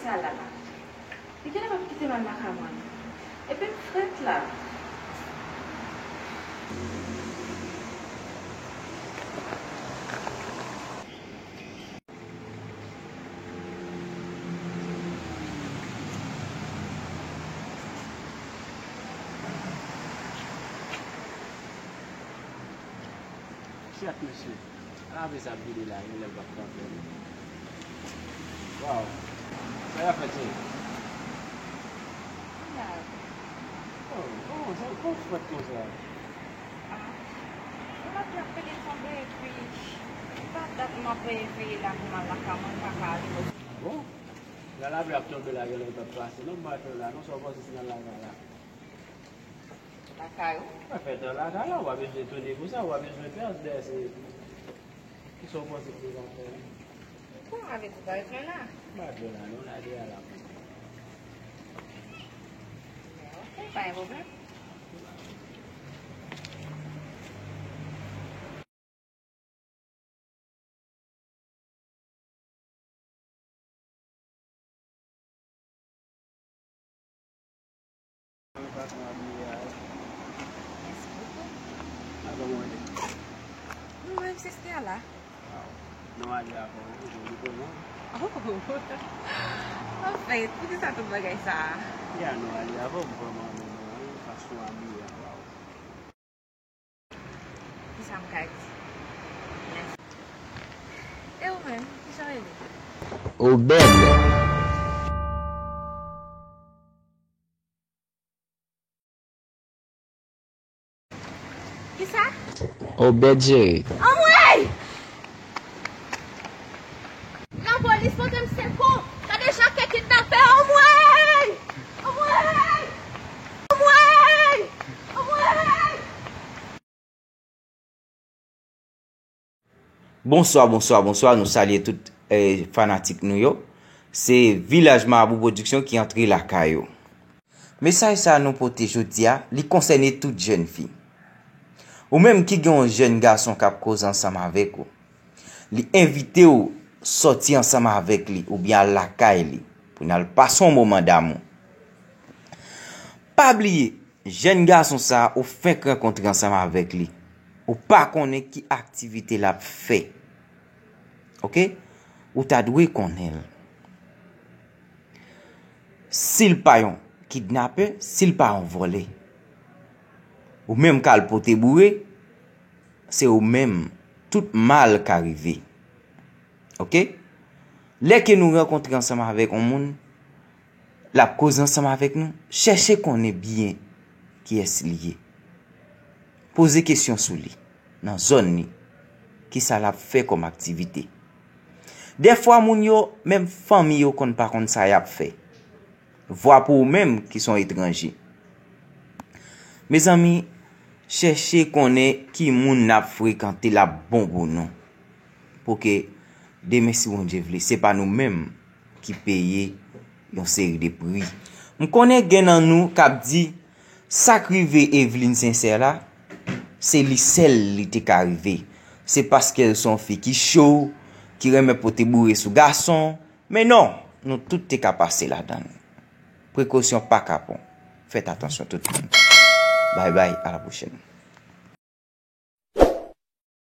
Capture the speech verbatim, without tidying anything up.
Sa la. Li genlè p ap kite m al lakay mwen. Epi m frèt la. Chèf, mesye. Ala apre sa ap vide la, genlè l p ap kanpe. Waw. Sa y ap fè, cheri? Oh, oh, sa, kòman w fè konsa? Ah, m ap pran telefòn mwen epi, pa dat m ap veye la pou m al lakay mwen, m pa ka ale. Ah bon? La lapli ap tonbe la, genlè l p ap pase. Non, m pa fè la, non, sa w panse si nan lakay la? Lakay ou? Pa fè tan lakay la, ou pa bezwen etone konsa, ou pa bezwen pè, dèyè se, kisa w panse ki te ka fè? Bon, avè di pa bezwen la. M pa bezwen la, non, la deja la pou mwen. Ok, pa gen pwoblèm. Mèsi bokou. Mwen menm se Stella. Waw. Non, ale avè w, wi, joli bonè. Oh. Anfèt, poukisa tout bagay sa a? Ya, non, ale avè w, m vrèman renmen non, wi, fason w abiye a, waw. Kisa m ka di? Mèsi. E ou menm, kijan w rele? Obed. Kisa? Obed Jerry. Anmwey! Lapolis pote m sekou! Gade jan k kidnapè! Anmwey! Anmwey! Anmwey! Anmwey! Bonswa, bonswa, bonswa. Nou salye tout, eh, fanatik nou yo. Se Vilaj Marabou Production ki antre lakay ou. Mesaj sa a nou pote jodi a, li konsène tout jèn fi. Ou menm ki gen yon jèn gason k ap koze ansanm avèk ou, li envite w sòti ansanm avèk li oubyen al lakay li pou n al pase yon moman damou. Pa bliye, jèn gason sa a ou fenk rankontre ansanm avèk li, ou pa konnen ki aktivite l ap fè. Oke? Ou ta dwe konnen l. Si l pa yon kidnapè, si l pa yon vòlè, ou menm k al pote boure, se ou menm tout mal ka rive. Oke? Lè ke nou rankontre ansanm avèk yon moun, l ap koze ansanm avèk nou, chèche konnen byen kiyès li ye. Poze kesyon sou li, nan zòn li, kisa l ap fè kòm aktivite. Dèfwa moun yo, menm fanmi yo konn pa konn sa y ap fè. Vwa pou ou menm ki se yon etranje. Mezanmi, chèche konnen ki moun n ap frekante l ap bon pou nou. Pou ke demen, si Bondye vle, se pa nou menm ki peye yon seri de pri. M konnen gen nan nou k ap di, sa k rive Evelyne Sincère la, se li sèl li te ka rive. Se paske l se yon fi ki cho, ki renmen pote boure sou gason. Men non, nou tout te ka pase ladan l. Prekosyon pa kapon. Fèt atansyon tout moun. Bye bye, à la prochaine.